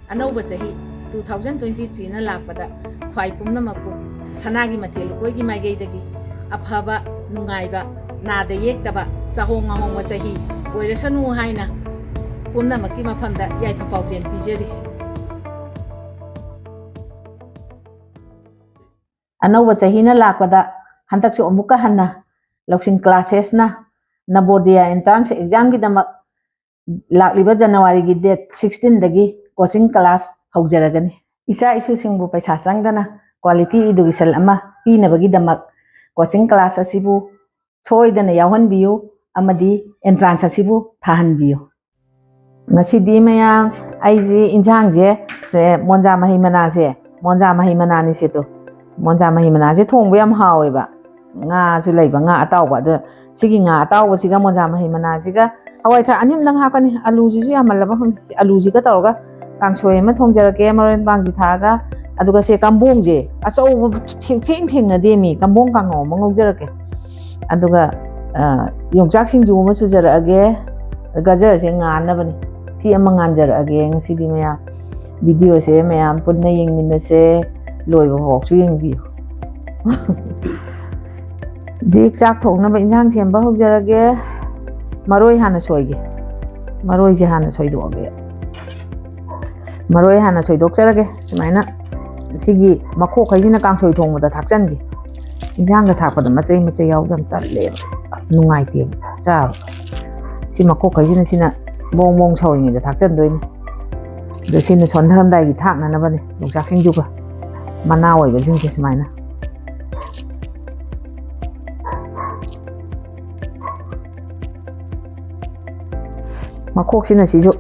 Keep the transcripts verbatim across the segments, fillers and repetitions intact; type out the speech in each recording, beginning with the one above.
ꯑꯅꯧꯕ ꯆꯍꯤ two thousand twenty three ꯅ ꯂꯥꯛꯄꯗ ꯈ꯭ꯋꯥꯏ ꯄꯨꯝꯅꯃꯛꯄꯨ ꯁꯅꯥꯒꯤ ꯃꯊꯦꯜ ꯂꯨꯀꯣꯏꯒꯤ ꯃꯥꯏꯀꯩꯗꯒꯤ ꯑꯐꯕ, ꯅꯨꯡꯉꯥꯏꯕ, ꯅꯥꯗ ꯌꯦꯛꯇꯕ, ꯆꯥꯍꯣꯡ ꯉꯥꯍꯣꯡꯕ ꯆꯍꯤ ꯑꯣꯏꯔꯁꯅꯨ ꯍꯥꯏꯅ ꯄꯨꯝꯅꯃꯛꯀꯤ ꯃꯐꯝꯗ ꯌꯥꯏꯐ ꯄꯥꯎꯖꯦꯜ ꯄꯤꯖꯔꯤ꯫ ꯑꯅꯧꯕ ꯆꯍꯤꯅ ꯂꯥꯛꯄꯗ ꯍꯟꯗꯛꯁꯨ ꯑꯃꯨꯛꯀ ꯍꯟꯅ ꯂꯧꯁꯤꯡ ꯀ꯭ꯂꯥꯁꯦꯁꯅ ꯅꯕꯣꯗꯤꯌꯥ ꯑꯦꯟꯇ꯭ꯔꯥꯟꯁ ꯑꯦꯛꯖꯥꯝꯒꯤꯗꯃꯛ ꯂꯥꯛꯂꯤꯕ ꯖꯅꯋꯥꯔꯤꯒꯤ date sixteen ꯗꯒꯤ coaching class ꯍꯧꯖꯔꯒꯅꯤ꯫ ꯏꯆꯥ ꯏꯁꯨꯁꯤꯡꯕꯨ ꯄꯩꯁꯥ ꯆꯪꯗꯅ quality education ꯑꯃ ꯄꯤꯅꯕꯒꯤꯗꯃꯛ coaching class ꯑꯁꯤꯕꯨ ꯁꯣꯏꯗꯅ ꯌꯥꯎꯍꯟꯕꯤꯌꯨ ꯑꯃꯗꯤ ꯑꯦꯟꯇ꯭ꯔꯥꯟꯁ ꯑꯁꯤꯕꯨ ꯊꯥꯍꯟꯕꯤꯌꯨ꯫ ꯉꯁꯤꯗꯤ ꯃꯌꯥꯝ, ꯑꯩꯁꯤ ꯏꯟꯁꯥꯡꯁꯦ, ꯁꯦ, ꯃꯣꯟꯖꯥ ꯃꯍꯩ ꯃꯅꯥꯁꯦ, ꯃꯣꯟꯖꯥ ꯃꯍꯩ ꯃꯅꯥꯅꯤ ꯁꯦ ꯇꯨ꯫ ꯃꯣꯟꯖꯥ ꯃꯍꯩ ꯃꯅꯥꯁꯦ ꯊꯣꯡꯕ ꯌꯥꯝ ꯍꯥꯎꯋꯦꯕ꯫ ꯉꯥꯁꯨ ꯂꯩꯕ, ꯉꯥ ꯑꯇꯥꯎꯕ꯫ ꯑꯗ ꯁꯤꯒꯤ ꯉꯥ ꯑꯇꯥꯎꯕꯁꯤꯒ ꯃꯣꯟꯖꯥ ꯃꯍꯩ ꯃꯅꯥꯁꯤꯒ ꯍꯋꯥꯏ ꯊ꯭ꯔꯥꯛ ꯑꯅꯤ ꯑꯃꯗꯪ ꯍꯥꯞꯀꯅꯤ꯫ ꯑꯂꯨꯁꯤꯁꯨ ꯌꯥꯝꯃꯜꯂꯕ ꯈꯪꯗꯦ꯫ ꯁꯤ ꯑꯂꯨꯁꯤꯒ ꯇꯧꯔꯒ ꯀꯥꯡꯁꯣꯏ ꯑꯃ ꯊꯣꯡꯖꯔꯛꯀꯦ, ꯃꯔꯣꯏ ꯃꯄꯥꯡꯁꯤ ꯊꯥꯛꯑꯒ꯫ ꯑꯗꯨꯒ ꯁꯦ ꯀꯝꯕꯣꯡꯁꯦ ꯑꯆꯧꯕ ꯊꯦꯡ-, ꯊꯦꯡ ꯊꯦꯡꯅꯗꯦ ꯃꯤ꯫ ꯀꯝꯕꯣꯡ ꯀꯥꯡꯉꯧ ꯑꯃ ꯉꯧꯖꯔꯛꯀꯦ꯫ ꯑꯗꯨꯒ, ꯑ, ꯌꯣꯡꯆꯥꯛ ꯁꯤꯡꯖꯨ ꯑꯃ ꯁꯨꯖꯔꯛꯑꯒꯦ꯫ ꯒꯖꯔꯁꯦ ꯉꯥꯟꯅꯕꯅꯤ꯫ ꯁꯤ ꯑꯃ ꯉꯥꯟꯖꯔꯛꯑꯒꯦ ꯉꯁꯤꯗꯤ ꯃꯌꯥꯝ꯫ ꯚꯤꯗꯤꯑꯣꯁꯦ ꯃꯌꯥꯝ ꯄꯨꯟꯅ ꯌꯦꯡꯃꯤꯟꯅꯁꯦ꯫ ꯂꯣꯏꯕ ꯐꯥꯎꯁꯨ ꯌꯦꯡꯕꯤꯌꯨ꯫ ꯍꯧꯖꯤꯛ ꯆꯥꯛ ꯊꯣꯡꯅꯕ ꯏꯟꯁꯥꯡ ꯁꯦꯝꯕ ꯍꯧꯖꯔꯒꯦ꯫ ꯃꯔꯣꯏ ꯍꯥꯟꯅ ꯁꯣꯏꯒꯦ꯫ ꯃꯔꯣꯏꯁꯦ ꯍꯥꯟꯅ ꯁꯣꯏꯗꯣꯛꯑꯒꯦ꯫ ꯃꯔꯣꯏ ꯍꯥꯟꯅ ꯁꯣꯏꯗꯣꯛꯆꯔꯒꯦ꯫ ꯁꯨꯃꯥꯏꯅ ꯁꯤꯒꯤ ꯃꯈꯣꯛꯈꯩꯁꯤꯅ ꯀꯥꯡꯁꯣꯏ ꯊꯣꯡꯕꯗ ꯊꯥꯛꯆꯟꯒꯦ꯫ ꯏꯟꯁꯥꯡꯗ ꯊꯥꯛꯄꯗ ꯃꯆꯩ ꯃꯆꯩ ꯌꯥꯎꯕꯗ ꯌꯥꯝ ꯇꯜꯂꯦꯕ, ꯅꯨꯡꯉꯥꯏꯇꯦꯕ ꯆꯥꯕ꯫ ꯁꯤ ꯃꯈꯣꯛꯈꯩꯁꯤꯅ, ꯁꯤꯅ ꯕꯣꯡ ꯕꯣꯡ ꯁꯧꯔꯤꯉꯩꯗ ꯊꯥꯛꯆꯟꯗꯣꯏꯅꯤ꯫ ꯑꯗꯣ ꯁꯤꯅ ꯁꯣꯟꯊꯔꯝꯗꯥꯏꯒꯤ ꯊꯥꯛꯅꯅꯕꯅꯦ, ꯌꯣꯡꯆꯥꯛ ꯁꯤꯡꯖꯨꯒ ꯃꯅꯥ ꯑꯣꯏꯕꯁꯤꯡꯁꯦ ꯁꯨꯃꯥꯏꯅ꯫ ꯃꯈꯣꯛꯁꯤꯅ ꯁꯤꯁꯨ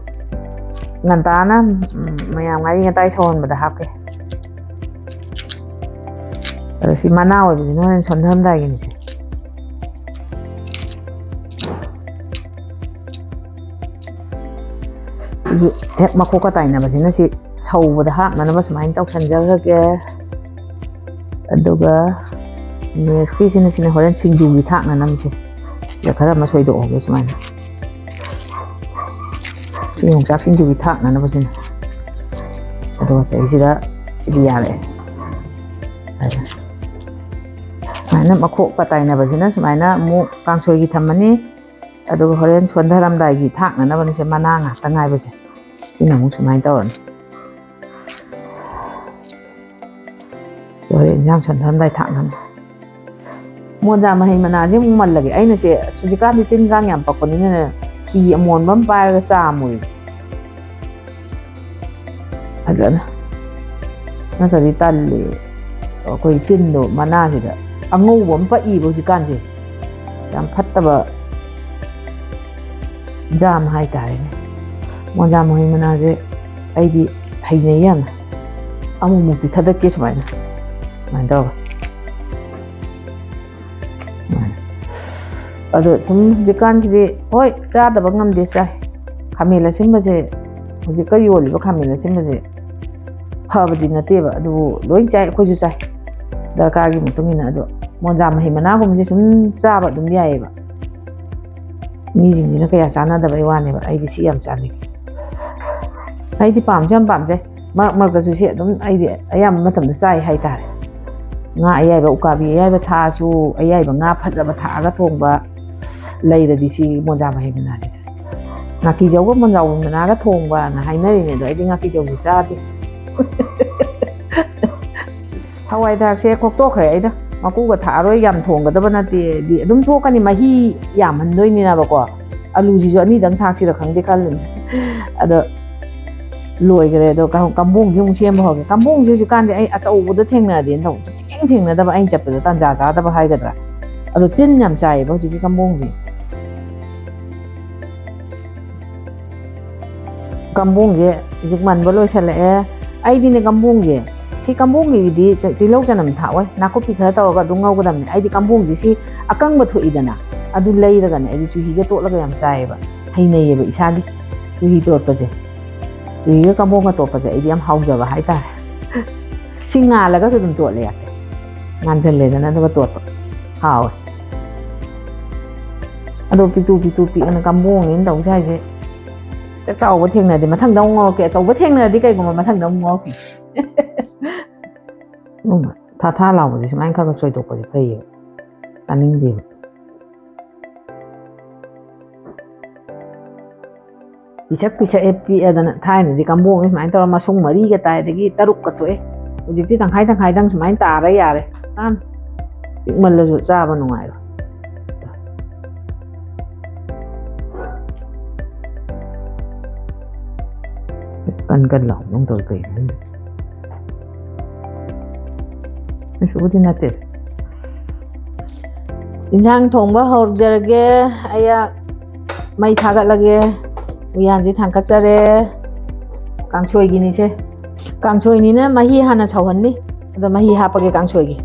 ꯉꯟꯇꯥꯅ, ꯎꯝ, ꯃꯌꯥꯝ ꯉꯥꯔꯤ ꯉꯇꯥꯏ ꯁꯧꯍꯟꯕꯗ ꯍꯥꯞꯀꯦ꯫ ꯑꯗꯣ ꯁꯤ ꯃꯅꯥ ꯑꯣꯏꯕꯁꯤꯅ ꯍꯣꯔꯦꯟ ꯁꯣꯟꯊꯔꯝꯗꯥꯏꯒꯤꯅꯤꯁꯦ꯫ ꯁꯤꯒꯤ ꯍꯦꯛ ꯃꯈꯣꯛꯀ ꯇꯥꯏꯅꯕꯁꯤꯅ ꯁꯤ ꯁꯧꯕꯗ ꯍꯥꯞꯅꯅꯕ ꯁꯨꯃꯥꯏꯅ ꯇꯧꯁꯟꯖꯈ꯭ꯔꯒꯦ꯫ ꯑꯗꯨꯒ ꯅꯦꯛꯁꯀꯤꯁꯤꯅ, ꯁꯤꯅ ꯍꯣꯔꯦꯟ ꯁꯤꯡꯖꯨꯒꯤ ꯊꯥꯛꯅꯅꯕꯁꯦ꯫ ꯁꯤꯗ ꯈꯔ ꯑꯃ ꯁꯣꯏꯗꯣꯛꯑꯒꯦ ꯁꯨꯃꯥꯏꯅ꯫ ꯁꯤ ꯌꯣꯡꯆꯥꯛ ꯁꯤꯡꯖꯨꯒꯤ ꯊꯥꯛꯅꯅꯕꯁꯤꯅ꯫ ꯑꯗꯨꯒ ꯁꯤꯗꯩꯁꯤꯗ ꯁꯤꯗꯤ ꯌꯥꯔꯛꯑꯦ꯫ ꯁꯨꯃꯥꯏꯅ ꯃꯈꯣꯛ ꯄꯇꯥꯏꯅꯕꯁꯤꯅ ꯁꯨꯃꯥꯏꯅ ꯑꯃꯨꯛ ꯀꯥꯡꯁꯣꯏꯒꯤ ꯊꯝꯃꯅꯤ꯫ ꯑꯗꯨꯒ ꯍꯣꯔꯦꯟ ꯁꯣꯟꯊꯔꯝꯗꯥꯏꯒꯤ ꯊꯥꯛꯅꯅꯕꯅꯤꯁꯦ, ꯃꯅꯥ ꯉꯥꯛꯇ ꯉꯥꯏꯕꯁꯦ꯫ ꯁꯤꯅ ꯑꯃꯨꯛ ꯁꯨꯃꯥꯏꯅ ꯇꯧꯔꯅꯤ꯫ ꯍꯣꯔꯦꯟ ꯏꯟꯖꯥꯡ ꯁꯣꯟꯊꯔꯝꯗꯥꯏ ꯊꯥꯛꯅꯕ꯫ ꯃꯣꯟꯖꯥ ꯃꯍꯩ ꯃꯅꯥꯁꯦ ꯑꯃꯨꯛ ꯃꯜꯂꯒꯦ꯫ ꯑꯩꯅ ꯁꯦ ꯍꯧꯖꯤꯛꯀꯥꯟꯗꯤ ꯇꯤꯟ ꯀꯥꯡ ꯌꯥꯝ ꯄꯛꯄꯅꯤꯅꯅꯦ, ꯐꯤ ꯑꯃꯣꯟꯕ ꯑꯃ ꯄꯥꯏꯔꯒ ꯆꯥꯝꯃꯨꯏ꯫ ꯐꯖꯅ꯫ ꯅꯠꯇ꯭ꯔꯗꯤ ꯇꯜꯂꯦ꯫ ꯑꯩꯈꯣꯏ ꯇꯤꯟꯗꯣ ꯃꯅꯥꯁꯤꯗ ꯑꯉꯧꯕ ꯑꯃ ꯄꯛꯏꯕ ꯍꯧꯖꯤꯛꯀꯥꯟꯁꯦ꯫ ꯌꯥꯝ ꯐꯠꯇꯕ ꯖꯥꯝ ꯍꯥꯏꯇꯥꯔꯦꯅꯦ꯫ ꯃꯣꯟꯖꯥ ꯃꯍꯩ ꯃꯅꯥꯁꯦ ꯑꯩꯗꯤ ꯍꯩꯅꯩ ꯌꯥꯝꯅ꯫ ꯑꯃꯨꯛꯃꯨꯛꯇꯤ ꯊꯥꯗꯠꯀꯦ ꯁꯨꯃꯥꯏꯅ꯫ ꯁꯨꯃꯥꯏꯅ ꯇꯧꯔꯒ꯫ ꯑꯗꯣ ꯁꯨꯝ ꯍꯧꯖꯤꯛꯀꯥꯟꯁꯤꯗꯤ ꯍꯣꯏ ꯆꯥꯗꯕ ꯉꯝꯗꯦ, ꯆꯥꯏ꯫ ꯈꯥꯃꯦꯟ ꯑꯁꯤꯟꯕꯁꯦ, ꯍꯧꯖꯤꯛꯀ ꯌꯣꯜꯂꯤꯕ ꯈꯥꯃꯦꯟ ꯑꯁꯤꯟꯕꯁꯦ ꯐꯕꯗꯤ ꯅꯠꯇꯦꯕ, ꯑꯗꯨꯕꯨ ꯂꯣꯏ ꯆꯥꯏ, ꯑꯩꯈꯣꯏꯁꯨ ꯆꯥꯏ ꯗꯔꯀꯥꯔꯒꯤ ꯃꯇꯨꯡ ꯏꯟꯅ꯫ ꯑꯗꯣ ꯃꯣꯟꯖꯥ ꯃꯍꯩ ꯃꯅꯥꯒꯨꯝꯕꯁꯦ ꯁꯨꯝ ꯆꯥꯕ ꯑꯗꯨꯝ ꯌꯥꯏꯌꯦꯕ꯫ ꯃꯤꯁꯤꯡꯁꯤꯅ ꯀꯌꯥ ꯆꯥꯟꯅꯗꯕꯩ ꯋꯥꯅꯦꯕ, ꯑꯩꯗꯤ ꯁꯤ ꯌꯥꯝ ꯆꯥꯅꯤꯡꯉꯤ꯫ ꯑꯩꯗꯤ ꯄꯥꯝꯁꯨ ꯌꯥꯝ ꯄꯥꯝꯖꯩ꯫ ꯃꯔꯛ ꯃꯔꯛꯇꯁꯨ ꯁꯤ ꯑꯗꯨꯝ ꯑꯩꯗꯤ ꯑꯌꯥꯝꯕ ꯃꯇꯝꯗ ꯆꯥꯏ ꯍꯥꯏꯇꯥꯔꯦ꯫ ꯉꯥ ꯑꯌꯥꯏꯕ, ꯎꯀꯥꯕꯤ ꯑꯌꯥꯏꯕ ꯊꯥꯛꯑꯁꯨ, ꯑꯌꯥꯏꯕ ꯉꯥ ꯐꯖꯕ ꯊꯥꯛꯑꯒ ꯊꯣꯡꯕ ꯂꯩꯔꯗꯤ ꯁꯤ ꯃꯣꯟꯖꯥ ꯃꯍꯩ ꯃꯅꯥꯁꯦ ꯆꯥꯏ꯫ ꯉꯥꯀꯤꯖꯧꯒ ꯃꯣꯟꯖꯥ ꯃꯍꯩ ꯃꯅꯥꯒ ꯊꯣꯡꯕꯅ ꯍꯥꯏꯅꯔꯤꯅꯦ, ꯑꯗꯣ ꯑꯩꯗꯤ ꯉꯥꯀꯤꯖꯧꯁꯦ ꯆꯥꯗꯦ꯫ ꯍꯋꯥꯏ ꯊꯔꯥꯛꯁꯦ ꯈꯣꯛꯇꯣꯛꯈ꯭ꯔꯦ ꯑꯩꯅ꯫ ꯃꯀꯨꯒ ꯊꯥꯛꯑꯔꯣꯏ, ꯌꯥꯝ ꯊꯣꯡꯒꯗꯕ ꯅꯠꯇꯦ꯫ ꯗꯤ ꯑꯗꯨꯝ ꯊꯣꯛꯀꯅꯤ, ꯃꯍꯤ ꯌꯥꯝꯍꯟꯗꯣꯏꯅꯤꯅꯕꯀꯣ꯫ ꯑꯂꯨꯁꯤꯁꯨ ꯑꯅꯤꯗꯪ ꯊꯥꯛꯁꯤꯔ ꯈꯪꯗꯦ ꯈꯜꯂꯤꯅꯦ꯫ ꯑꯗꯣ ꯂꯣꯏꯈ꯭ꯔꯦ꯫ ꯑꯗꯣ ꯀꯝ-, ꯀꯝꯕꯣꯡꯁꯦ ꯑꯃꯨꯛ ꯁꯦꯝꯕ ꯍꯧꯔꯒꯦ꯫ ꯀꯝꯕꯣꯡꯁꯦ ꯍꯧꯖꯤꯛꯀꯥꯟꯗꯤ ꯑꯩ ꯑꯆꯧꯕꯗꯣ ꯊꯦꯡꯅꯗꯦꯅ ꯇꯧꯕ, ꯁꯨꯡꯊꯦꯡ ꯊꯦꯡꯅꯗꯕ, ꯑꯩꯅ ꯆꯠꯄꯗ ꯇꯥꯟꯖꯥ ꯆꯥꯗꯕ ꯍꯥꯏꯒꯗ꯭ꯔꯥ꯫ ꯑꯗꯣ ꯇꯤꯟ ꯌꯥꯝ ꯆꯥꯏꯌꯦꯕ ꯍꯧꯖꯤꯛꯀꯤ ꯀꯝꯕꯣꯡꯁꯦ꯫ ꯀꯝꯕꯣꯡꯁꯦ ꯍꯧꯖꯤꯛ ꯃꯟꯕ ꯂꯣꯏꯁꯜꯂꯛꯑꯦ꯫ ꯑꯩꯗꯤꯅꯦ ꯀꯝꯕꯣꯡꯁꯦ, ꯁꯤ ꯀꯝꯕꯣꯡꯒꯤꯗꯤ ꯆ-, ꯇꯤꯜꯍꯧ ꯆꯅꯝ ꯊꯥꯛꯑꯣꯏ, ꯅꯥꯀꯨꯞꯄꯤ ꯈꯔ ꯇꯧꯔꯒ ꯑꯗꯨꯝ ꯉꯧꯒꯗꯕꯅꯦ꯫ ꯑꯩꯗꯤ ꯀꯝꯕꯣꯡꯁꯦ ꯁꯤ ꯑꯀꯪꯕ ꯊꯣꯛꯏꯗꯅ, ꯑꯗꯨ ꯂꯩꯔꯒꯅꯦ ꯑꯩꯗꯤ ꯆꯨꯍꯤꯒ ꯇꯣꯠꯂꯒ ꯌꯥꯝ ꯆꯥꯏꯌꯦꯕ, ꯍꯩꯅꯩꯌꯦꯕ ꯏꯁꯥꯒꯤ ꯆꯨꯍꯤ ꯇꯣꯠꯄꯁꯦ꯫ ꯆꯨꯍꯤꯒ ꯀꯝꯕꯣꯡꯒ ꯇꯣꯠꯄꯁꯦ ꯑꯩꯗꯤ ꯌꯥꯝ ꯍꯥꯎꯖꯕ ꯍꯥꯏꯇꯥꯔꯦ꯫ ꯁꯤ ꯉꯥꯜꯂꯒꯁꯨ ꯑꯗꯨꯝ ꯇꯣꯠꯂꯦ ꯌꯥꯗꯦ, ꯉꯥꯟꯁꯤꯜꯂꯦꯗꯅ ꯑꯗꯨꯒ ꯇꯣꯠꯄ ꯍꯥꯎꯋꯦ꯫ ꯑꯗꯣ ꯄꯤꯛꯇꯨ ꯄꯤꯛꯇꯨ ꯄꯤꯛꯑꯅ ꯀꯝꯕꯣꯡꯅꯦꯅ ꯇꯧꯁꯦ ꯍꯥꯏꯁꯦ꯫ ꯑꯆꯧꯕ ꯊꯦꯡꯅꯔꯗꯤ ꯃꯊꯪꯗ ꯑꯃꯨꯛ ꯉꯧꯔꯛꯀꯦ, ꯑꯆꯧꯕ ꯊꯦꯡꯅꯔꯗꯤ ꯀꯩꯒꯨꯝꯕ ꯃꯊꯪꯗ ꯑꯃꯨꯛ ꯉꯧꯔꯛꯀꯦ꯫ ꯎꯝ, ꯊꯥ ꯊꯥ ꯂꯥꯎꯕꯁꯦ ꯁꯨꯃꯥꯏꯅ ꯈꯔ ꯈꯔ ꯆꯣꯏꯊꯣꯛꯄꯁꯦ ꯐꯩꯌꯦꯕ, ꯆꯥꯅꯤꯡꯗꯦꯕ꯫ ꯄꯤꯁꯛ ꯄꯤꯁꯛ ꯍꯦꯛ ꯄꯤꯛꯑꯗꯅ, ꯊꯥꯏꯅꯗꯤ ꯀꯝꯕꯣꯡꯁꯦ ꯁꯨꯃꯥꯏꯅ ꯇꯧꯔꯒ ꯃꯁꯨꯡ ꯃꯔꯤꯒ ꯇꯥꯏ, ꯑꯗꯒꯤ ꯇꯔꯨꯛꯀ ꯊꯣꯛꯑꯦ꯫ ꯍꯧꯖꯤꯛꯇꯤ ꯇꯪꯈꯥꯏ ꯇꯪꯈꯥꯏꯗꯪ ꯁꯨꯃꯥꯏꯅ ꯇꯥꯔ ꯌꯥꯔꯦ꯫ ꯆꯥꯅ ꯄꯤꯛꯃꯜꯂꯁꯨ ꯆꯥꯕ ꯅꯨꯡꯉꯥꯏꯔꯣꯏ꯫ ꯀꯟ ꯀꯟ ꯂꯥꯎꯕꯗꯧ ꯇꯧꯏ ꯀꯩꯅꯣ ꯈꯪꯗꯦ꯫ ꯀꯩꯁꯨꯕꯨꯗꯤ ꯅꯠꯇꯦ꯫ ꯏꯟꯁꯥꯡ ꯊꯣꯡꯕ ꯍꯧꯖꯔꯒꯦ꯫ ꯑꯩ ꯃꯩ ꯊꯥꯒꯠꯂꯒꯦ꯫ ꯎꯌꯥꯟꯁꯤ ꯊꯥꯡꯀꯠꯆꯔꯦ꯫ ꯀꯥꯡꯁꯣꯏꯒꯤꯅꯤꯁꯦ꯫ ꯀꯥꯡꯁꯣꯏꯅꯤꯅ ꯃꯍꯤ ꯍꯥꯟꯅ ꯁꯧꯍꯟꯅꯤ꯫ ꯑꯗꯣ ꯃꯍꯤ ꯍꯥꯞꯄꯒꯦ ꯀꯥꯡꯁꯣꯏꯒꯤ꯫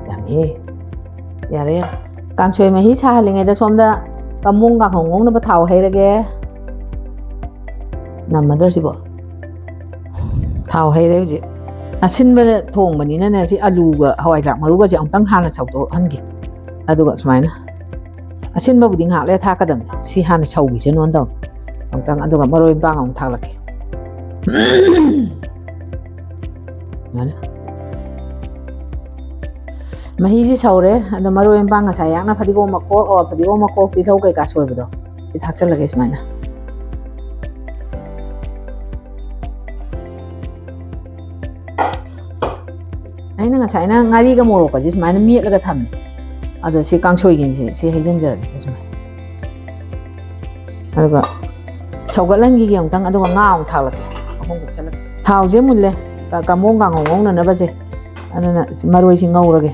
ꯌꯥꯝꯃꯤꯍꯦ꯫ ꯌꯥꯔꯦ, ꯌꯥꯔꯦ꯫ ꯀꯥꯡꯁꯣꯏ ꯃꯍꯤ ꯁꯥꯍꯜꯂꯤꯉꯩꯗ ꯁꯣꯝꯗ ꯀꯝꯕꯣꯡ ꯀꯥꯡꯍꯧ ꯉꯧꯅꯕ ꯊꯥꯎ ꯍꯩꯔꯒꯦ꯫ ꯅꯝꯃꯗ꯭ꯔꯣ ꯁꯤꯕꯣ? ꯊꯥꯎ ꯍꯩꯔꯦ ꯍꯧꯖꯤꯛ꯫ ꯑꯁꯤꯟꯕ ꯊꯣꯡꯕꯅꯤꯅꯅꯦ, ꯁꯤ ꯑꯂꯨꯒ ꯍꯋꯥꯏ ꯊ꯭ꯔꯥꯛ ꯃꯔꯨꯒꯁꯦ ꯑꯃꯨꯛꯇꯪ ꯍꯥꯟꯅ ꯁꯧꯗꯣꯛꯍꯟꯒꯦ꯫ ꯑꯗꯨꯒ ꯁꯨꯃꯥꯏꯅ ꯑꯁꯤꯟꯕꯕꯨꯗꯤ ꯉꯥꯏꯍꯥꯛ ꯂꯩꯔ ꯊꯥꯛꯀꯗꯕꯅꯤ꯫ ꯁꯤ ꯍꯥꯟꯅ ꯁꯧꯈꯤꯁꯅꯣꯅ ꯇꯧꯅꯤ꯫ ꯑꯃꯨꯛꯇꯪ, ꯑꯗꯨꯒ ꯃꯔꯣꯏ ꯃꯄꯥꯡ ꯑꯃꯨꯛ ꯊꯥꯛꯂꯛꯀꯦ꯫ ꯌꯥꯔꯦ꯫ ꯃꯍꯤꯁꯤ ꯁꯧꯔꯦ꯫ ꯑꯗꯣ ꯃꯔꯣꯏ ꯃꯄꯥꯡ ꯉꯁꯥꯏ ꯌꯥꯛꯅ ꯐꯗꯤꯒꯣꯝ ꯃꯈꯣꯛ, ꯑꯣ, ꯐꯗꯤꯒꯣꯝ ꯃꯈꯣꯛ, ꯇꯤꯜꯍꯧ ꯀꯩꯀꯥ ꯁꯣꯏꯕꯗꯣ ꯁꯤ ꯊꯥꯛꯆꯜꯂꯒꯦ ꯁꯨꯃꯥꯏꯅ꯫ ꯑꯩꯅ ꯉꯁꯥꯏꯅ ꯉꯥꯔꯤꯒ ꯃꯣꯔꯣꯛꯀꯁꯦ ꯁꯨꯃꯥꯏꯅ ꯃꯦꯠꯂꯒ ꯊꯝꯃꯦ꯫ ꯑꯗꯣ ꯁꯤ ꯀꯥꯡꯁꯣꯏꯒꯤꯅꯤꯁꯦ, ꯁꯤ ꯍꯩꯖꯤꯟꯖꯔꯒꯦ ꯁꯨꯃꯥꯏꯅ꯫ ꯑꯗꯨꯒ ꯁꯧꯒꯠꯍꯟꯈꯤꯒꯦ ꯑꯃꯨꯛꯇꯪ, ꯑꯗꯨꯒ ꯉꯥ ꯑꯃꯨꯛ ꯊꯥꯛꯂꯛꯀꯦ꯫ ꯑꯍꯨꯝ ꯀꯨꯞꯁꯜꯂꯛꯀꯦ꯫ ꯊꯥꯎꯁꯦ ꯃꯨꯜꯂꯦ꯫ ꯀ-, ꯀꯝꯕꯣꯡ ꯀꯥꯡꯉꯧ ꯉꯧꯅꯅꯕꯁꯦ꯫ ꯑꯗꯨꯅ ꯁꯤ ꯃꯔꯣꯏꯁꯤ ꯉꯧꯔꯒꯦ꯫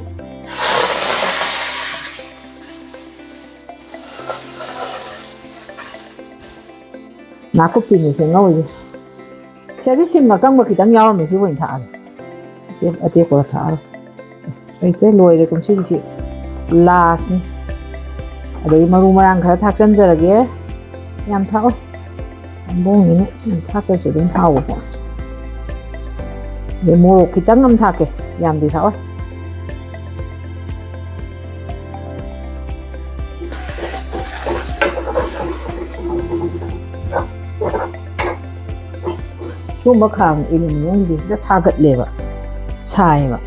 ꯅꯥꯀꯨꯞꯄꯤꯅꯤꯁꯦ ꯉꯧꯔꯤꯁꯦ꯫ ꯁꯤꯗꯤ ꯁꯤꯡ ꯑꯀꯪꯕ ꯈꯤꯇꯪ ꯌꯥꯎꯔꯝꯃꯦ, ꯁꯤꯕꯨ ꯑꯣꯏꯅ ꯊꯥꯛꯑꯒꯦ꯫ ꯑꯇꯦꯛ-, ꯑꯇꯦꯛꯄꯒ ꯊꯥꯛꯑꯔꯣꯏ꯫ ꯂꯩꯇ꯭ꯔꯦ, ꯂꯣꯏꯔꯦ ꯀꯨꯝꯁꯤꯒꯤꯁꯤ꯫ ꯂꯥꯁꯅꯤ꯫ ꯑꯗꯒꯤ ꯃꯔꯨ ꯃꯔꯥꯡ ꯈꯔ ꯊꯥꯛꯆꯟꯖꯔꯒꯦ꯫ ꯌꯥꯝ ꯊꯥꯛꯑꯣ꯫ ꯀꯝꯕꯣꯡꯅꯤꯅ ꯌꯥꯝ ꯊꯥꯛꯇ꯭ꯔꯁꯨ ꯑꯗꯨꯝ ꯍꯥꯎꯕꯀꯣ꯫ ꯑꯗꯩ ꯃꯣꯔꯣꯛ ꯈꯤꯇꯪ ꯑꯃ ꯊꯥꯛꯀꯦ, ꯌꯥꯝꯗꯤ ꯊꯥꯛꯑꯣꯏ꯫ ꯁꯤꯒꯨꯝꯕ ꯈꯥꯡ ꯑꯦꯂꯨꯃꯤꯅꯤꯌꯝꯒꯤꯗꯤ ꯍꯦꯛꯇ ꯁꯥꯒꯠꯂꯦꯕ, ꯁꯥꯏꯌꯦꯕ꯫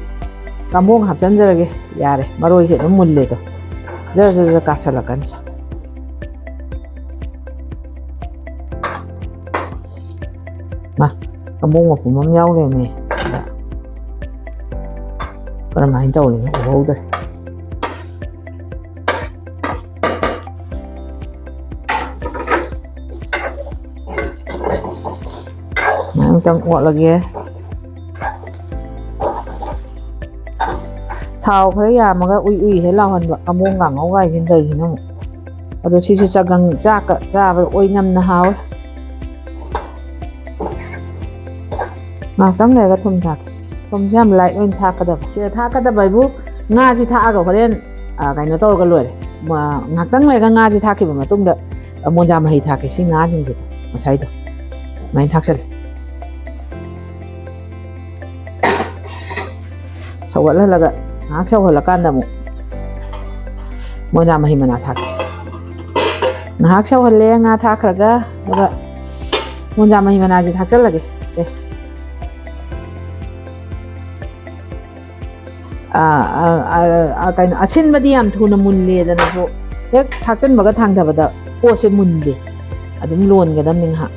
ꯀꯥꯡꯕꯣꯡ ꯍꯥꯞꯆꯤꯟꯖꯔꯒꯦ꯫ ꯌꯥꯔꯦ, ꯃꯔꯣꯏꯁꯦ ꯑꯗꯨꯝ ꯃꯨꯜꯂꯦꯗꯣ, ꯖꯔ ꯖꯔ ꯖꯔ ꯀꯥꯁꯜꯂꯛꯀꯅꯤ꯫ ꯃꯥ, ꯀꯥꯡꯕꯣꯡ ꯃꯄꯨꯝ ꯑꯃ ꯌꯥꯎ ꯂꯩꯔꯝꯃꯦ꯫ ꯀꯔꯝꯍꯥꯏꯅ ꯇꯧꯔꯤꯅꯣ ꯎꯍꯧꯗ꯭ꯔꯦ꯫ ꯑꯃꯨꯛꯇꯪ ꯑꯣꯠꯂꯒꯦ꯫ ꯊꯥꯎ ꯈꯔ ꯌꯥꯝꯃꯒ ꯎꯏ ꯎꯏ ꯍꯦꯛ ꯂꯥꯎꯍꯟꯕ ꯀꯥꯡꯕꯣꯡ ꯀꯥꯡꯉꯧ ꯀꯥꯏꯁꯤꯅ ꯇꯧꯔꯤꯁꯤꯅ ꯑꯃꯨꯛ꯫ ꯑꯗꯣ ꯁꯤꯁꯨ ꯆꯒꯪ ꯆꯥꯛꯀ ꯆꯥꯕꯗ ꯑꯣꯏꯅꯝꯅ ꯍꯥꯎꯋꯦ꯫ ꯉꯥꯏꯍꯥꯛꯇꯪ ꯂꯩꯔꯒ ꯊꯨꯝ ꯊꯥꯛꯀꯦ꯫ ꯊꯨꯝꯁꯦ ꯌꯥꯝ ꯂꯥꯏꯠ ꯑꯣꯏꯅ ꯊꯥꯛꯀꯗꯕ꯫ ꯁꯤꯗ ꯊꯥꯛꯀꯗꯕ ꯍꯥꯏꯕꯨ ꯉꯥꯁꯤ ꯊꯥꯛꯑꯒ ꯍꯣꯔꯦꯟ, ꯑ, ꯀꯩꯅꯣ ꯇꯧꯔꯒ ꯂꯣꯏꯔꯦ꯫ ꯃ-, ꯉꯥꯏꯍꯥꯛꯇꯪ ꯂꯩꯔꯒ ꯉꯥꯁꯤ ꯊꯥꯛꯈꯤꯕ ꯃꯇꯨꯡꯗ, ꯑ, ꯃꯣꯟꯖꯥ ꯃꯍꯤ ꯊꯥꯛꯀꯦ꯫ ꯁꯤ ꯉꯥꯁꯤꯡꯁꯤꯗ ꯉꯁꯥꯏꯗꯣ ꯑꯗꯨꯃꯥꯏꯅ ꯊꯥꯛꯆꯜꯂꯦ꯫ ꯁꯧꯒꯠꯍꯜꯂꯒ ꯉꯥꯏꯍꯥꯛ ꯁꯧꯍꯜꯂꯀꯥꯟꯗ ꯑꯃꯨꯛ ꯃꯣꯟꯖꯥ ꯃꯍꯤ ꯃꯅꯥ ꯊꯥꯛꯀꯦ꯫ ꯉꯥꯏꯍꯥꯛ ꯁꯧꯍꯜꯂꯦ ꯉꯥ ꯊꯥꯛꯈ꯭ꯔꯒ, ꯑꯗꯨꯒ ꯃꯣꯟꯖꯥ ꯃꯍꯤ ꯃꯅꯥꯁꯦ ꯊꯥꯛꯆꯜꯂꯒꯦ꯫ ꯁꯦ꯫ ꯑꯥ, ꯑꯥ, ꯑꯥ, ꯑꯥ, ꯀꯩꯅꯣ, ꯑꯁꯤꯟꯕꯗꯤ ꯌꯥꯝ ꯊꯨꯅ ꯃꯨꯜꯂꯦꯗꯅꯁꯨ ꯍꯦꯛ ꯊꯥꯛꯆꯟꯕꯒ ꯊꯥꯡꯊꯕꯗ ꯄꯣꯠꯁꯦ ꯃꯨꯟꯗꯦ꯫ ꯑꯗꯨꯝ ꯂꯣꯟꯒꯗꯕꯅꯤ ꯉꯥꯏꯍꯥꯛ꯫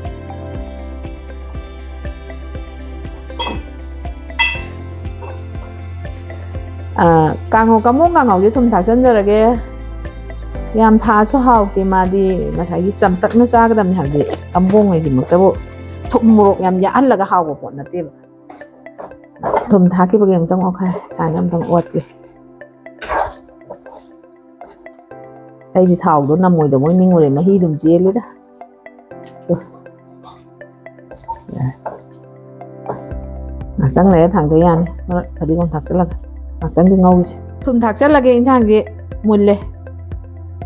ꯑꯥ, ꯀꯥꯡꯉꯧ, ꯀꯥꯡꯕꯣꯡ ꯀꯥꯡꯉꯧꯁꯦ ꯊꯨꯝ ꯊꯥꯛꯆꯟꯖꯔꯒꯦ꯫ ꯌꯥꯝ ꯊꯥꯛꯑꯁꯨ ꯍꯥꯎꯇꯦ, ꯃꯥꯗꯤ ꯉꯁꯥꯏꯒꯤ ꯆꯝꯇꯛꯅ ꯆꯥꯒꯗꯕꯅꯤ, ꯍꯥꯏꯕꯗꯤ ꯀꯥꯡꯕꯣꯡ ꯍꯥꯏꯁꯤꯃꯛꯇꯕꯨ ꯊꯨꯝ ꯃꯣꯔꯣꯛ ꯌꯥꯝ ꯌꯥꯛꯍꯜꯂꯒ ꯍꯥꯎꯕ ꯄꯣꯠ ꯅꯠꯇꯦꯕ꯫ ꯊꯨꯝ ꯊꯥꯛꯈꯤꯕꯒꯤ ꯑꯃꯨꯛꯇꯪ ꯑꯣꯠꯈꯥꯏ, ꯁꯨꯃꯥꯏꯅ ꯑꯃꯨꯛꯇꯪ ꯑꯣꯠꯀꯦ꯫ ꯑꯩꯗꯤ ꯊꯥꯎꯗꯣ ꯅꯝꯃꯣꯏꯗꯧꯕꯣꯏ ꯅꯤꯡꯉꯨꯔꯦ, ꯃꯍꯤ ꯑꯗꯨꯝ ꯆꯦꯜꯂꯦꯗ꯫ ꯉꯥꯛꯇꯪ ꯂꯩꯔ ꯊꯥꯡꯗ ꯌꯥꯅꯤ꯫ ꯃꯔꯣꯏ ꯐꯗꯤꯒꯣꯝ ꯊꯥꯛꯆꯜꯂꯒ ꯉꯥꯛꯇꯪꯗꯤ ꯉꯧꯈꯤꯁꯦ꯫ ꯊꯨꯝ ꯊꯥꯛꯆꯜꯂꯒꯦ, ꯏꯟꯁꯥꯡꯁꯦ ꯃꯨꯜꯂꯦ꯫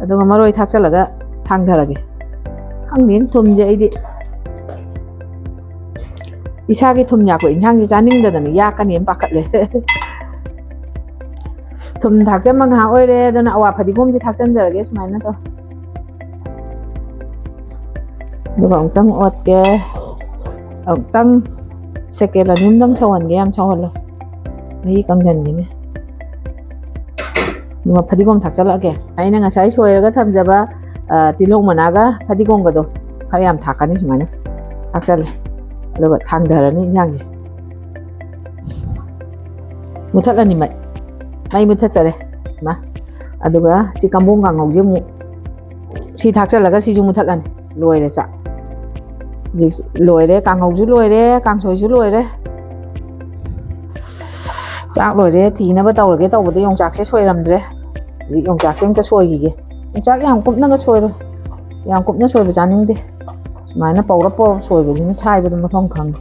ꯑꯗꯨꯒ ꯃꯔꯣꯏ ꯊꯥꯛꯆꯜꯂꯒ ꯊꯥꯡꯊꯔꯒꯦ꯫ ꯈꯪꯗꯦꯅꯦ, ꯊꯨꯝꯁꯦ ꯑꯩꯗꯤ ꯏꯁꯥꯒꯤ ꯊꯨꯝ ꯌꯥꯛꯄ ꯏꯟꯁꯥꯡꯁꯦ ꯆꯥꯅꯤꯡꯗꯗꯅ ꯌꯥꯛꯀꯅꯦꯅ ꯄꯥꯈꯠꯂꯦ꯫ ꯊꯨꯝ ꯊꯥꯛꯆꯟꯕ ꯉꯥꯏꯍꯥꯛ ꯑꯣꯏꯔꯦ, ꯑꯗꯨꯅ ꯑꯋꯥ ꯐꯗꯤꯒꯣꯝꯁꯦ ꯊꯥꯛꯆꯟꯖꯔꯒꯦ ꯁꯨꯃꯥꯏꯅ ꯇꯧ꯫ ꯑꯗꯨꯒ ꯑꯃꯨꯛꯇꯪ ꯑꯣꯠꯀꯦ꯫ ꯑꯃꯨꯛꯇꯪ ꯁꯦꯀꯦꯟ ꯑꯅꯤ ꯑꯃꯗꯪ ꯁꯧꯍꯟꯒꯦ, ꯌꯥꯝ ꯁꯧꯍꯜꯂꯣ, ꯃꯍꯤ ꯀꯪꯁꯤꯟꯈꯤꯅꯤ꯫ ꯑꯗꯨꯒ ꯐꯗꯤꯒꯣꯝ ꯊꯥꯛꯆꯜꯂꯛꯑꯒꯦ꯫ ꯑꯩꯅ ꯉꯁꯥꯏ ꯁꯣꯏꯔꯒ ꯊꯝꯖꯕ, ꯑ, ꯇꯤꯜꯍꯧ ꯃꯅꯥꯒ ꯐꯗꯤꯒꯣꯝꯒꯗꯣ ꯈꯔ ꯌꯥꯝ ꯊꯥꯛꯀꯅꯤ꯫ ꯁꯨꯃꯥꯏꯅ ꯊꯥꯛꯆꯜꯂꯦ꯫ ꯑꯗꯨꯒ ꯊꯥꯡꯊꯔꯅꯤ ꯏꯟꯁꯥꯡꯁꯦ꯫ ꯃꯨꯊꯠꯂꯅꯤ ꯃꯩ꯫ ꯃꯩ ꯃꯨꯊꯠꯆꯔꯦ꯫ ꯃꯥ꯫ ꯑꯗꯨꯒ ꯁꯤ ꯀꯝꯕꯣꯡ ꯀꯥꯡꯍꯧꯁꯦ ꯑꯃꯨꯛ ꯁꯤ ꯊꯥꯛꯆꯜꯂꯒ ꯁꯤꯁꯨ ꯃꯨꯊꯠꯂꯅꯤ꯫ ꯂꯣꯏꯔꯦ ꯆꯥꯛ꯫ ꯍꯧꯖꯤꯛ ꯂꯣꯏꯔꯦ, ꯀꯥꯡꯍꯧꯁꯨ ꯂꯣꯏꯔꯦ, ꯀꯥꯡꯁꯣꯏꯁꯨ ꯂꯣꯏꯔꯦ꯫ ꯆꯥꯛ ꯂꯣꯏꯔꯦ, ꯊꯤꯅꯕ ꯇꯧꯔꯒꯦ ꯇꯧꯕꯗ ꯌꯣꯡꯆꯥꯛꯁꯦ ꯁꯣꯏꯔꯝꯗ꯭ꯔꯦ꯫ ꯍꯧꯖꯤꯛ ꯌꯣꯡꯆꯥꯛꯁꯦ ꯑꯝꯇ ꯁꯣꯏꯈꯤꯒꯦ꯫ ꯌꯣꯡꯆꯥꯛ ꯌꯥꯝ ꯀꯨꯞꯅꯒ ꯁꯣꯏꯔꯣꯏ꯫ ꯌꯥꯝ ꯀꯨꯞꯅ ꯁꯣꯏꯕ ꯆꯥꯅꯤꯡꯗꯦ꯫ ꯁꯨꯃꯥꯏꯅ ꯄꯧꯔꯞ ꯄꯧꯔꯞ ꯁꯣꯏꯕꯁꯤꯅ ꯁꯥꯏꯕꯗ ꯃꯐꯝ ꯈꯪꯉꯤ꯫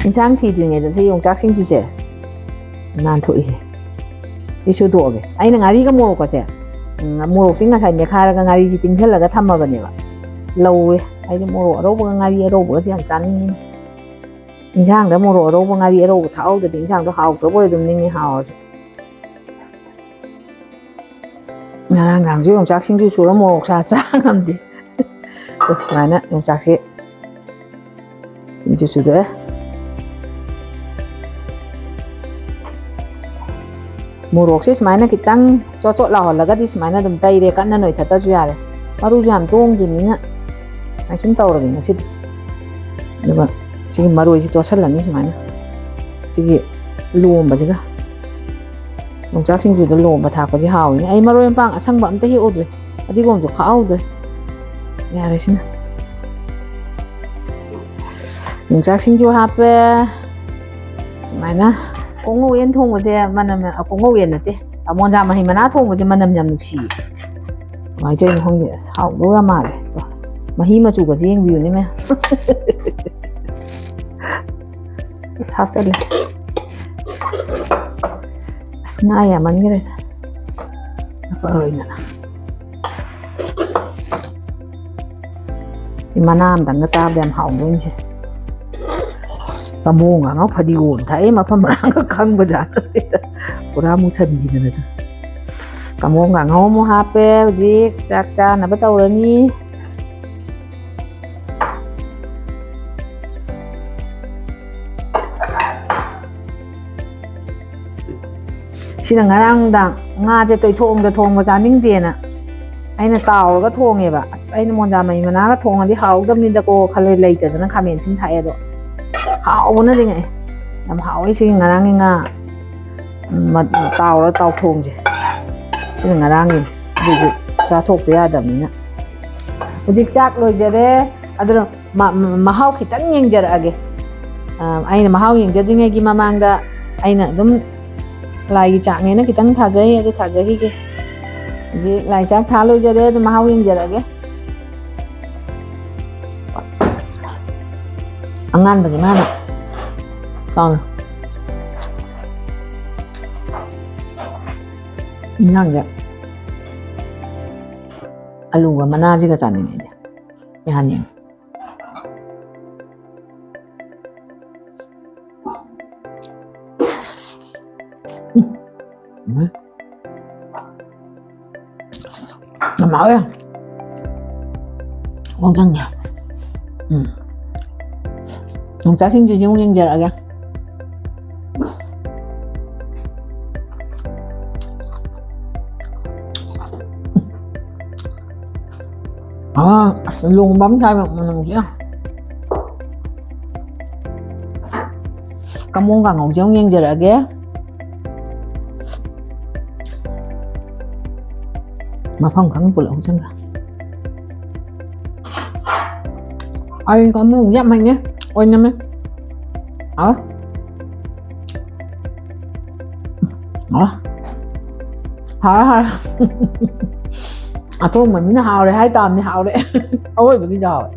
ꯏꯟꯁꯥꯡ ꯊꯤꯗ꯭ꯔꯤꯉꯩꯗ ꯁꯤ ꯌꯣꯡꯆꯥꯛ ꯁꯤꯡꯖꯨꯁꯦ ꯅꯥꯟꯊꯣꯛꯏꯍꯦ꯫ ꯁꯤ ꯁꯨꯗꯣꯛꯑꯒꯦ꯫ ꯑꯩꯅ ꯉꯥꯔꯤꯒ ꯃꯣꯔꯣꯛꯀꯁꯦ, ꯎꯝ, ꯃꯣꯔꯣꯛꯁꯤ ꯉꯁꯥꯏ ꯃꯦꯠꯈꯥꯏꯔꯒ ꯉꯥꯔꯤꯁꯤ ꯇꯤꯡꯁꯤꯜꯂꯒ ꯊꯝꯃꯕꯅꯦꯕ꯫ ꯂꯧꯔꯦ꯫ ꯑꯩꯗꯤ ꯃꯣꯔꯣꯛ ꯑꯔꯧꯕꯒ ꯉꯥꯔꯤ ꯑꯔꯧꯕꯒꯁꯦ ꯌꯥꯝ ꯆꯥꯅꯤꯡꯉꯤꯅꯦ꯫ ꯏꯟꯁꯥꯡꯗ ꯃꯣꯔꯣꯛ ꯑꯔꯧꯕ ꯉꯥꯔꯤ ꯑꯔꯧꯕ ꯊꯥꯛꯍꯧꯗ꯭ꯔꯗꯤ ꯏꯟꯁꯥꯡꯗꯣ ꯍꯥꯎꯇꯕ ꯑꯣꯏ ꯑꯗꯨꯝ ꯅꯤꯡꯉꯤ, ꯍꯥꯎꯔꯁꯨ꯫ ꯉꯔꯥꯡ ꯅꯨꯡꯗꯥꯡꯁꯨ ꯌꯣꯡꯆꯥꯛ ꯁꯤꯡꯖꯨ ꯁꯨꯔ ꯃꯣꯔꯣꯛ ꯁꯥ ꯆꯥ ꯉꯝꯗꯦ꯫ ꯁꯨꯃꯥꯏꯅ ꯌꯣꯡꯆꯥꯛꯁꯦ ꯁꯤꯡꯖꯨ ꯁꯨꯗꯣꯛꯑꯦ꯫ ꯃꯣꯔꯣꯛꯁꯦ ꯁꯨꯃꯥꯏꯅ ꯈꯤꯇꯪ ꯆꯣꯠ ꯆꯣꯠ ꯂꯥꯎꯍꯜꯂꯒꯗꯤ ꯁꯨꯃꯥꯏꯅ ꯑꯗꯨꯝ ꯇꯩꯔꯦ, ꯀꯟꯅ ꯅꯣꯏꯊꯠꯇꯁꯨ ꯌꯥꯔꯦ꯫ ꯃꯔꯨꯁꯨ ꯌꯥꯝ ꯇꯣꯡꯗ꯭ꯔꯤꯕꯅꯤꯅ ꯁꯨꯃꯥꯏꯅ ꯁꯨꯝ ꯇꯧꯔꯒꯦ ꯉꯁꯤꯗꯤ꯫ ꯑꯗꯨꯒ ꯁꯤꯒꯤ ꯃꯔꯣꯏꯁꯤ ꯇꯣꯠꯁꯜꯂꯅꯤ ꯁꯨꯃꯥꯏꯅ꯫ ꯁꯤꯒꯤ ꯂꯣꯝꯕꯁꯤꯒ꯫ ꯌꯣꯡꯆꯥꯛ ꯁꯤꯡꯖꯨꯗ ꯂꯣꯝꯕ ꯊꯥꯛꯄꯁꯦ ꯍꯥꯎꯋꯤꯅꯦ꯫ ꯑꯩ ꯃꯔꯣꯏ ꯃꯄꯥꯡ ꯑꯁꯪꯕ ꯑꯝꯇ ꯍꯦꯛꯎꯗ꯭ꯔꯦ, ꯐꯗꯤꯒꯣꯝꯁꯨ ꯈꯥꯛꯍꯧꯗ꯭ꯔꯦ꯫ ꯌꯥꯔꯦ ꯁꯤꯅ꯫ ꯌꯣꯡꯆꯥꯛ ꯁꯤꯡꯖꯨ ꯍꯥꯞꯄꯦ꯫ ꯁꯨꯃꯥꯏꯅ ꯀꯣꯡꯉꯧ ꯌꯦꯟ ꯊꯣꯡꯕꯁꯦ ꯃꯅꯝ, ꯑ, ꯀꯣꯡꯉꯧ ꯌꯦꯟ ꯅꯠꯇꯦ, ꯑꯃꯣꯟꯖꯥ ꯃꯍꯤ ꯃꯅꯥ ꯊꯣꯡꯕꯁꯦ ꯃꯅꯝ ꯌꯥꯝ ꯅꯨꯡꯁꯤꯌꯦ꯫ ꯀꯃꯥꯏꯅ ꯇꯧꯔꯤꯅꯣ ꯈꯪꯗꯦ, ꯑꯁ, ꯍꯥꯎꯗꯧ ꯌꯥꯝ ꯃꯥꯜꯂꯦ꯫ ꯇꯣ, ꯃꯍꯤ ꯃꯆꯨꯒꯁꯦ ꯌꯦꯡꯕꯤꯌꯨꯅꯦ ꯃꯌꯥꯝ꯫ ꯑꯁ, ꯍꯥꯞꯆꯜꯂꯦ꯫ ꯑꯁ, ꯉꯥ ꯌꯥꯝꯃꯟꯈ꯭ꯔꯦ꯫ ꯑꯐꯕ ꯑꯣꯏꯅ꯫ ꯁꯤ ꯃꯅꯥ ꯑꯃꯇꯪꯒ ꯆꯥꯕꯗ ꯌꯥꯝ ꯍꯥꯎꯗꯣꯏꯅꯤꯁꯦ꯫ ꯀꯝꯕꯣꯡ ꯉꯥꯡꯉ ꯐꯗꯤꯒꯣꯝ ꯊꯥꯛꯑꯦ, ꯃꯐꯝ ꯃꯔꯥꯡꯒ ꯈꯪꯕ ꯖꯥꯠ ꯅꯠꯇꯦꯗ꯫ ꯄꯨꯔꯥ ꯃꯨꯁꯟꯈꯤꯗꯅ ꯑꯗꯨꯝ꯫ ꯀꯥꯡꯉꯧ, ꯀꯥꯡꯉꯧ ꯑꯃꯨꯛ ꯍꯥꯞꯄꯦ꯫ ꯍꯧꯖꯤꯛ ꯆꯥꯛ ꯆꯥꯅꯕ ꯇꯧꯔꯅꯤ꯫ ꯁꯤꯅ ꯉꯔꯥꯡ ꯅꯨꯡꯗꯥꯡ ꯉꯥꯁꯦ ꯇꯣꯏꯊꯣꯡꯗ ꯊꯣꯡꯕ ꯆꯥꯅꯤꯡꯗꯦꯅ ꯑꯩꯅ ꯇꯥꯎꯔꯒ ꯊꯣꯡꯉꯦꯕ꯫ ꯑꯁ, ꯑꯩꯅ ꯃꯣꯟꯖꯥ ꯃꯍꯤ ꯃꯅꯥꯒ ꯊꯣꯡꯉꯗꯤ ꯍꯥꯎꯗꯕꯅꯤꯗꯀꯣ ꯈꯜꯂꯦ, ꯂꯩꯇꯗꯅ ꯈꯥꯃꯦꯟ ꯑꯁꯤꯟ ꯊꯥꯛꯑꯦ꯫ ꯑꯗꯣ ꯑꯁ, ꯍꯥꯎꯕꯅꯗꯤ ꯉꯛꯑꯦ꯫ ꯌꯥꯝ ꯍꯥꯎꯋꯦ ꯁꯤꯒꯤ ꯉꯔꯥꯡꯒꯤ ꯉꯥ, ꯃ-, ꯇꯥꯎꯔ ꯇꯥꯎꯊꯣꯡꯁꯦ꯫ ꯁꯤꯅ ꯉꯔꯥꯡꯒꯤꯅꯤ꯫ ꯑꯗꯨꯁꯨ ꯆꯥꯊꯣꯛꯄ ꯌꯥꯗꯕꯅꯤꯅ꯫ ꯍꯧꯖꯤꯛ ꯆꯥꯛ ꯂꯣꯏꯖꯔꯦ꯫ ꯑꯗꯨꯅ ꯃ-, ꯃ-, ꯃꯍꯥꯎ ꯈꯤꯇꯪ ꯌꯦꯡꯖꯔꯛꯑꯒꯦ꯫ ꯑ, ꯑꯩꯅ ꯃꯍꯥꯎ ꯌꯦꯡꯖꯗ꯭ꯔꯤꯉꯩꯒꯤ ꯃꯃꯥꯡꯗ ꯑꯩꯅ ꯑꯗꯨꯝ ꯂꯥꯏꯒꯤ ꯆꯥꯛꯅꯦꯅ ꯈꯤꯇꯪ ꯊꯥꯖꯩ, ꯑꯗꯨ ꯊꯥꯖꯈꯤꯒꯦ꯫ ꯍꯧꯖꯤꯛ ꯂꯥꯏ ꯆꯥꯛ ꯊꯥ ꯂꯣꯏꯖꯔꯦ, ꯑꯗꯨ ꯃꯍꯥꯎ ꯌꯦꯡꯖꯔꯛꯑꯒꯦ꯫ ꯑꯉꯥꯟꯕꯁꯦ ꯃꯥꯅ ꯇꯧꯔꯦ꯫ ꯏꯟꯖꯥꯡꯁꯦ ꯑꯂꯨꯒ ꯃꯅꯥꯁꯤꯒ ꯆꯥꯅꯤꯡꯉꯦ ꯑꯩꯗꯤ꯫ ꯌꯥꯅꯤ꯫ ꯎꯝ꯫ ꯎꯝ꯫ ꯌꯥꯝ ꯍꯥꯎꯋꯦ꯫ ꯈꯣꯡꯗꯪꯅꯦ꯫ ꯎꯝ꯫ ꯌꯣꯡꯆꯥꯛꯁꯤꯡꯁꯤꯁꯨ ꯑꯃꯨꯛ ꯌꯦꯡꯖꯔꯛꯑꯒꯦ꯫ ꯑꯥ, ꯑꯁ, ꯂꯣꯡꯕ ꯑꯃ ꯁꯥꯏꯕ ꯃꯅꯝꯁꯤꯅ꯫ ꯀꯃꯣꯡ ꯀꯥꯡꯉꯧꯁꯦ ꯑꯃꯨꯛ ꯌꯦꯡꯖꯔꯛꯑꯒꯦ꯫ ꯃꯐꯝ ꯈꯪ ꯄꯨꯂꯞ ꯍꯧꯖꯤꯟꯈ꯭ꯔꯦ꯫ ꯑꯩ ꯀꯃꯣꯡꯁꯦ ꯌꯥꯝ ꯍꯩꯅꯦ, ꯑꯣꯏꯅꯝꯃꯦ꯫ ꯍꯥꯎ꯫ ꯑ꯫ ꯍꯥꯎꯔꯦ, ꯍꯥꯎꯔꯦ꯫ ꯑꯊꯣꯡꯕ ꯃꯤꯅ ꯍꯥꯎꯔꯦ ꯍꯥꯏ ꯇꯥꯕꯅꯤ, ꯍꯥꯎꯔꯦ꯫ ꯑꯋꯣꯏꯕꯒꯤꯁꯨ ꯍꯥꯎꯔꯦ꯫